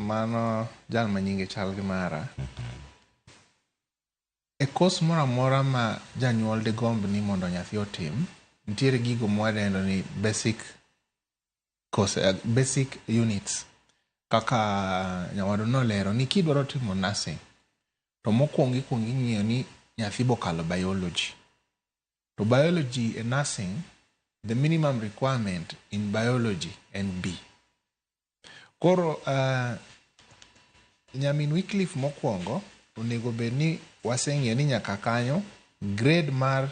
Mano jal ma nyinge chal gi mara. E course moro amora ma janyuol digomb ni mondo nyathi otim, nitiere gigo mwadendo ni basic course, basic units. Kaka nyawadu nolero ni kidwaro timo nursing, to mokwongo ikwongo ing'iyo ni nyathi bokalo biology. To biology e nursing, the minimum requirement in biology en B. Koro nyamin Wycliffe mokwongo onego bed ni waseng'iyo ni nyaka kanyo grade mar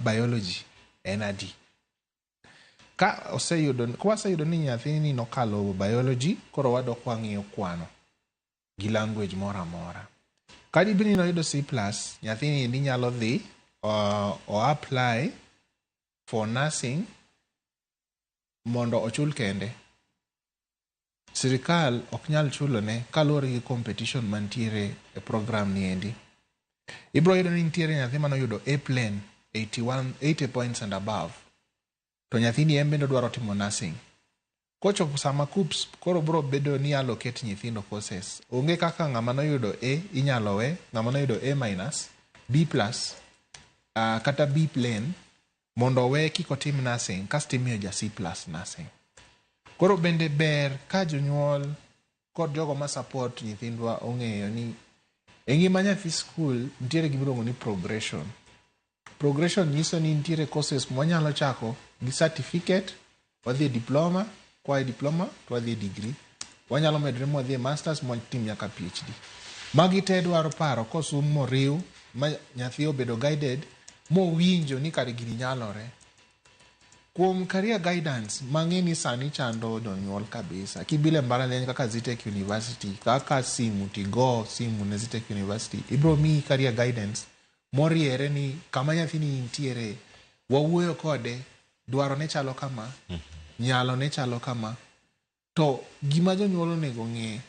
biology en adi. Ka oseyudo, kwaseyudo ni nyathini nokalo biology, koro wadok wang'iyo kwano gi language moro amora. Ka dibed ni noyudo C plus, nyathini endi nyalo dhi o apply for nursing mondo ochul kende. Sirikal ok nyal chulone kaluwore gi competition mantiere e program ni endi. Ibiro yudo ni nitiere nyathi manoyudo A plain 81, 80 points and above. To nyathini en bende odwaro timo nursing. Kochopo sama KUCCPS koro biro bedo ni allocate nyithindo courses. Onge kaka ng'ama noyudo A inyalo we, ng'ama noyudo A minus, B plus, kata B plain mondo owe kik otim nursing kasto imiyo ja C plus nursing. Koro bende ber ka jonyuol kod jogo ma support nyithindwa ong'eyo ni e ngima nyathi skul nitiere gima iluongo ni progression. Progression nyiso ni nitiere courses mwanyalo chako gi certificate, wadhi e diploma, koa e diploma to wadhi e degree. Wanyalo medore mwadhi e masters mwatim nyaka PhD. Magi te dwaro paro kosum moriw ma nyathi obedo guided mowinjo ni kare gini nyalore. Kuom career guidance mang'e ni sani chando jonyuol kabisa. Kibile mbalariany kaka Zetech University, kaka simu tigo simu ne Zetech University, ibiro miyi career guidance moriere ni kama nyathini nitiere, wawuoyo kode, dwaro ne chalo kama, nyalo ne chalo kama. To gima jonyuol onego ng'e,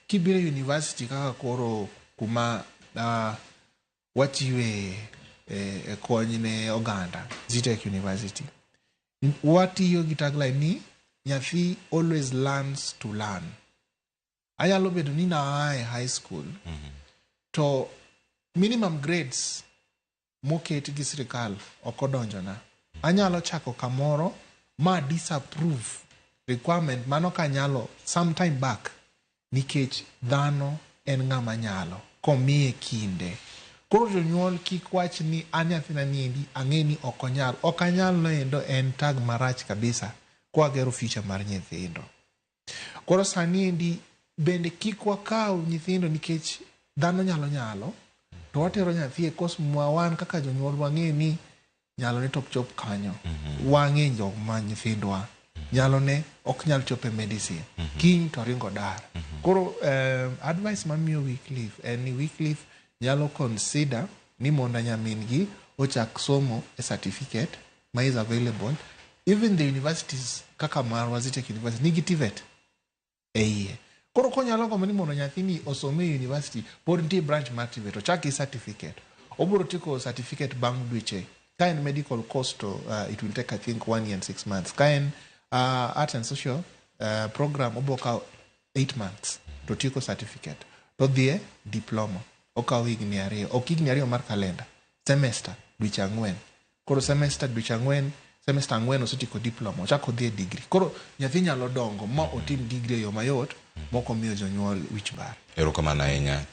kibiro e university kaka koro kuma wachiwe kony ne oganda, Zetech University, watiyo gi tagline ni nyathi always learns to learn. Anyalo bedo ni naa e high school, to minimum grades moket gi sirikal ok odonjona. Anyalo chako kamoro ma disapprove requirement mano kanyalo sometime back nikech dhano en ng'ama nyalo komiye kinde. Koro jonyuol kik wach ni an nyathina niendi ang'e ni ok onyal. Ok anyal noendo en tag marach kabisa kwagero future mar nyithindo. Koro sani endi bende kik wakaw nyithindo nikech dhano nyalo nyalo to watero nyathi e course ma wan kaka jonyuol wang'e ni nyalo ne tok chop kanyo. Wang'e joma nyithindwa nyalo ne ok nyal chopo e medicine. Kiny to ringo dar. Koro advice mamiyo Wycliffe en ni Wycliffe nyalo consider ni mondo nyamin gi ochak somo e certificate ma is available. Even the universities kaka marwa Zetech University nigi TVET e iye. Koro konyalo gombo ni mondo nyathini osom e university, pod nitie branch mar TVET, ochak gi certificate. Obiro tieko certificate bang' dweche. Ka en medical course to it will take, I think, 1 year and 6 months. Ka en art and social program obiro kawo 8 months to tieko certificate. To dhi e diploma, okawo higni 2. Ok higni 2 mar kalenda, semester dweche 4. Koro semester dweche 4, semester 4 osetieko diploma, ochako odhi e degree. Koro nyathi nyalo dongo ma otim degree e yo mayot mok omiyo jonyuol wich bar. Erokamano ahinya.